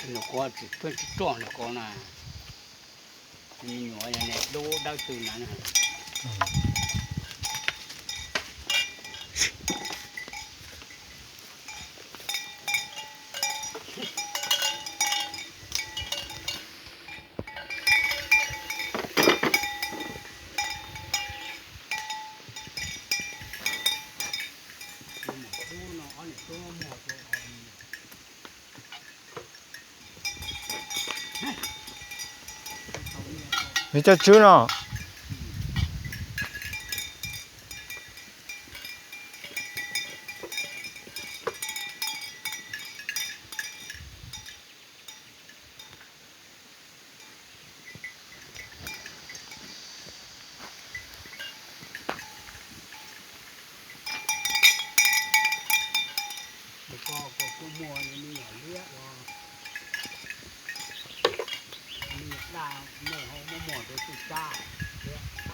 Nws kuv tsis pheej tsis roj nws kuv na, me nyuam dub dawb tw na. Nws coj tswb no. Koj kuj muaj me nyuam liab ua, me nyuam daj nej ho muab muag rau txuj tsab thiab.